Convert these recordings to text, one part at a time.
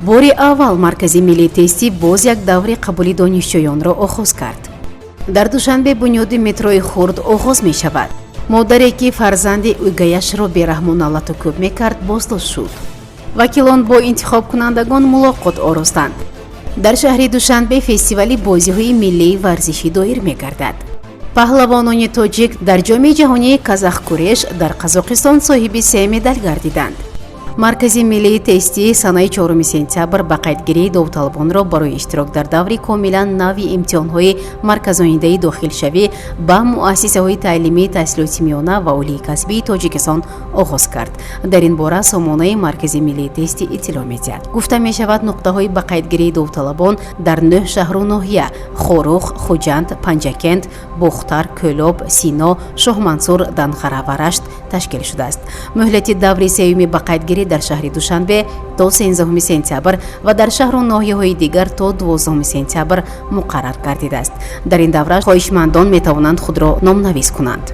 Бори аввал Маркази миллии тестӣ боз як даври қабули донишҷӯёнро оғоз кард. Дар Душанбе бунёди метрои хурд оғоз мешавад. Модаре, ки фарзанди угаяшро бераҳмона лату кӯб мекард, боздошт шуд. Вакилон бо интихобкунандагон мулоқот оростанд. Дар шаҳри Душанбе фестивали бозиҳои миллии варзишӣ доир мегардад. Паҳлавонони тоҷик дар Ҷоми ҷаҳонии казахкуреш дар Қазоқистон соҳиби се медал гардиданд. Маркази миллии тестӣ санаи 4 сентябр ба қайдгирии довталабонро барои иштирок дар даври комилан нави имтиҳонҳои марказонидаи дохилшавӣ ба муассисаҳои таълимии таҳсилоти миёна ва олии касбии Тоҷикистон оғоз кард. Дар ин бора сомонаи Маркази миллии тестӣ иттилоъ медиҳад. Гуфта мешавад, нуқтаҳои ба қайдгирии довталабон дар нӯҳ шаҳру ноҳия: Хоруғ, Хуҷанд, Панҷакент, Бохтар, Кӯлоб, Сино, Шоҳмансур, Данғара ва Рашт ташкил шудааст. Муҳлати даври сеюми ба қайдгирӣ дар шаҳри Душанбе то 13 сентябр ва дар шаҳру ноҳияҳои дигар то 12 сентябр муқаррар гардидааст. Дар ин давра хоҳишмандон метавонанд худро номнавис кунанд.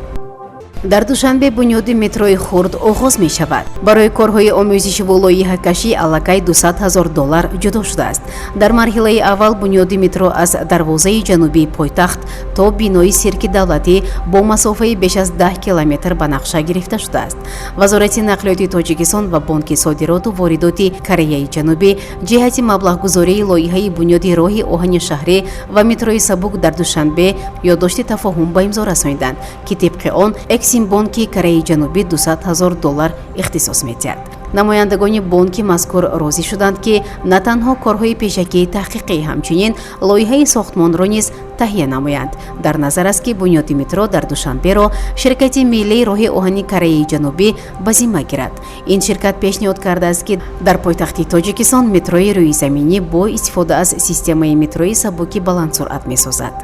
Дар Душанбе бунёди метрои хурд оғоз мешавад. Барои корҳои омӯзишиву лоиҳакашӣ аллакай 200 ҳазор доллар ҷудо шудааст. Дар марҳилаи аввал бунёди метро аз дарвозаи ҷанубии пойтахт то бинои сирки давлатӣ бо масофаи беш аз 10 километр ба нақша гирифта шудааст. Вазорати нақлиёти Тоҷикистон ва Бонки содироту воридоти Кореяи Ҷанубӣ ҷиҳати маблағгузории лоиҳаи бунёди роҳи оҳани шаҳрӣ ва метрои сабук дар Душанбе ёддошти тафоҳум ба имзо расониданд, ки тибқи он Эксимбонки Кореяи Ҷанубӣ 200 ҳазор доллар ихтисос медиҳад. Намояндагони бонки мазкур розӣ шуданд, ки на танҳо корҳои пешакии таҳқиқӣ, ҳамчунин лоиҳаи сохтмонро низ таҳия намоянд. Дар назар аст, ки бунёди метро дар Душанберо ширкати миллии роҳи оҳани Кореяи Ҷанубӣ ба зимма гирад. Ин ширкат пешниҳод кардааст, ки дар пойтахти Тоҷикистон метрои рӯизаминӣ бо истифода аз системаи метрои сабуки баландсуръат месозад.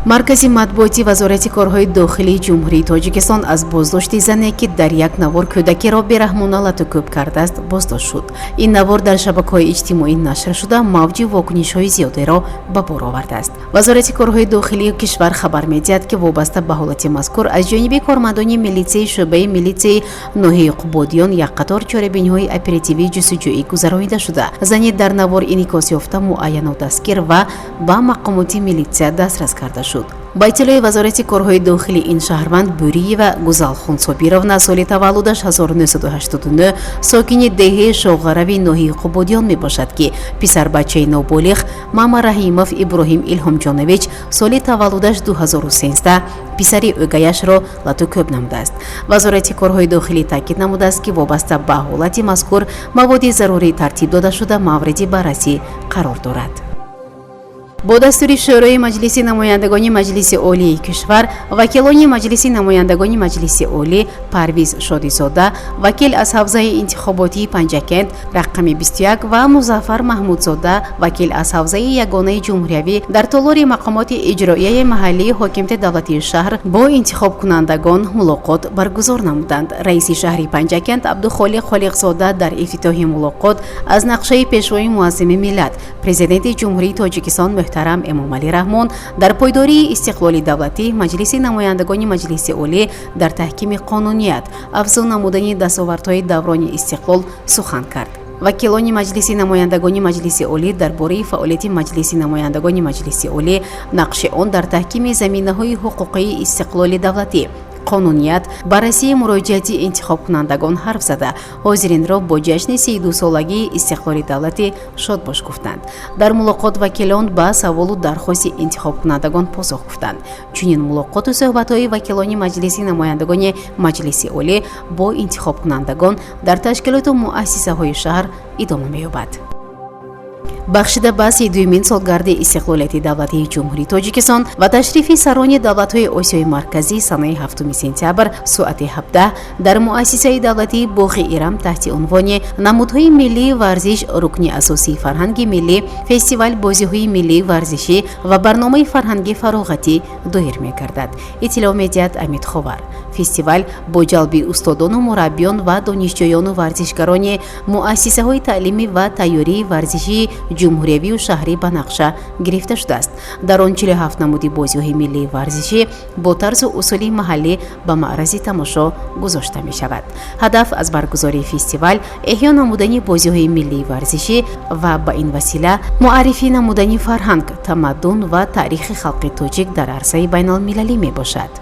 Маркази матбуоти Вазорати корҳои дохилии Ҷумҳурии Тоҷикистон аз боздошти зане, ки дар як навор кӯдакиро бераҳмона латукӯб кардааст, боздошт шуд. Ин навор дар шабакаҳои иҷтимоӣ нашр шуда, мавҷи вокунишҳои зиёдеро ба бор овардааст. Вазорати корҳои дохилии кишвар хабар медиҳад, ки вобаста ба ҳолати мазкур аз ҷониби кормандони милитсияи шӯъбаи милитсияи ноҳияи Қубодиён як қатор чорабиниҳои оперативии ҷустуҷӯӣ гузаронида шуда, зани дар навор инъикос ёфта муайяну дастгир ва ба мақомоти милитсия дастрас карда шуд. Ба иттилои Вазорати корҳои дохилӣ, ин шаҳрванд Бӯриева Гузалхун Собировна, соли таваллудаш 1989, сокини деҳаи Шоғарави ноҳияи Қубодиён мебошад, ки писарбачаи ноболиғ Мамараҳимов Иброҳим Илҳомҷонович, соли таваллудаш 2013, писари ӯгаяшро лату кӯб намудааст. Вазорати корҳои дохилӣ таъкид намудааст, ки вобаста ба ҳолати мазкур маводи зарурӣ тартиб дода шуда, мавриди баррасӣ қарор дорад. Бо дастури Шӯрои Маҷлиси намояндагони Маҷлиси Олии кишвар, вакилони Маҷлиси намояндагони Маҷлиси Олӣ Парвиз Шодизода, вакил аз ҳавзаи интихоботии Панҷакент рақами 21, ва Музаффар Маҳмудзода, вакил аз ҳавзаи ягонаи ҷумҳуриявӣ, дар толори мақомоти иҷроияи маҳаллии ҳокимияти давлатии шаҳр бо интихобкунандагон мулоқот баргузор намуданд. Раиси шаҳри Панҷакент Абдухолиқ Холиқзода дар ифтитоҳи мулоқот аз нақшаи Пешвои муаззами миллат, Президенти Ҷумҳурии Тоҷикистон муҳтарам Эмомалӣ Раҳмон дар пойдории истиқлоли давлатӣ, Маҷлиси намояндагони Маҷлиси Олӣ дар таҳкими қонуният, афзун намудани дастовардҳои даврони истиқлол сухан кард. Вакилони Маҷлиси намояндагони Маҷлиси Олӣ дар бораи фаъолияти Маҷлиси намояндагони Маҷлиси Олӣ, нақши он дар таҳкими заминаҳои ҳуқуқии истиқлоли давлатӣ, қонуният, баррасии муроҷиати интихобкунандагон ҳарф зада, ҳозиринро бо ҷашни 32-солагии истиқлоли давлатӣ шодбош гуфтанд. Дар мулоқот вакилон ба саволу дархости интихобкунандагон посух гуфтанд. Чунин мулоқоту суҳбатҳои вакилони Маҷлиси намояндагони Маҷлиси Олӣ бо интихобкунандагон дар ташкилоту муассисаҳои шаҳр идома меёбад. Бахшида ба 32-юмин солгарди истиқлолияти давлатии Ҷумҳурии Тоҷикистон ва ташрифи сарони давлатҳои Осиёи Марказӣ, санаи 7 сентябр соати 17 дар муассисаи давлатии Боғи Ирам таҳти унвони «Намудҳои миллии варзиш — рукни асосии фарҳанги миллӣ» фестивал бозиҳои миллии варзишӣ ва барномаи фарҳанги фароғатӣ доир мегардад, иттилоъ медиҳад Амид Ховар. Фестивал бо ҷалби устодону мураббиён ва донишҷӯёну варзишгарони муассисаҳои таълимӣ ва тайёрии варзишии ҷумҳуриявию шаҳрӣ ба нақша гирифта шудааст. Дар он 47 намуди бозиҳои миллии варзишӣ бо тарзу усули маҳаллӣ ба маърази тамошо гузошта мешавад. Ҳадаф аз баргузории фестивал эҳё намудани бозиҳои миллии варзишӣ ва ба ин васила муаррифӣ намудани фарҳанг, тамаддун ва таърихи халқи тоҷик дар арсаи байналмилалӣ мебошад.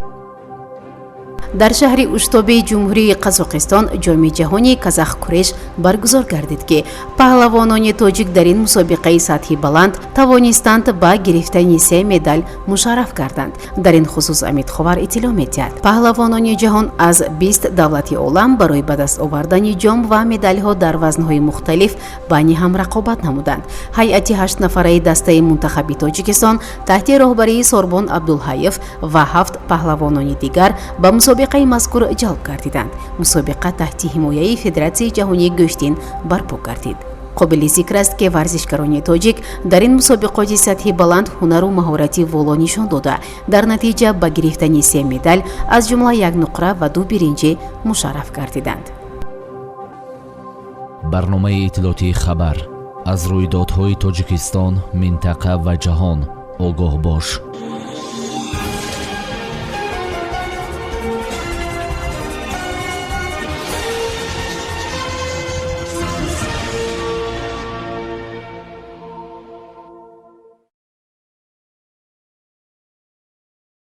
Дар шаҳри Уштобеи Ҷумҳурии Қазоқистон Ҷоми ҷаҳони казахкуреш баргузор гардид, ки паҳлавонони тоҷик дар ин мусобиқаи сатҳи баланд тавонистанд ба гирифтани се медал мушарраф гарданд. Дар ин хусус Амид Ховар иттилоъ медиҳад. Паҳлавонони ҷаҳон аз 20 давлати олам барои ба даст овардани ҷом ва медалҳо дар вазнҳои мухталиф байни ҳам рақобат намуданд. Ҳайати ҳаштнафараи дастаи мунтахаби Тоҷикистон таҳти роҳбарии Сорбон Абдулҳаев ва ҳафт паҳлавонони дигар ба мусобиқаи мазкур ҷалб гардиданд. Мусобиқа таҳти ҳимояи Федератсияи ҷаҳонии гӯштин барпо гардид. Қобили зикр аст, ки варзишгарони тоҷик дар ин мусобиқоти сатҳи баланд ҳунару маҳорати воло нишон дода, дар натиҷа ба гирифтани се медал, аз ҷумла як нуқра ва ду биринҷӣ мушарраф гардиданд. Барномаи иттилоотии «Хабар». Аз рӯйдодҳои Тоҷикистон, минтақа ва ҷаҳон огоҳ бош.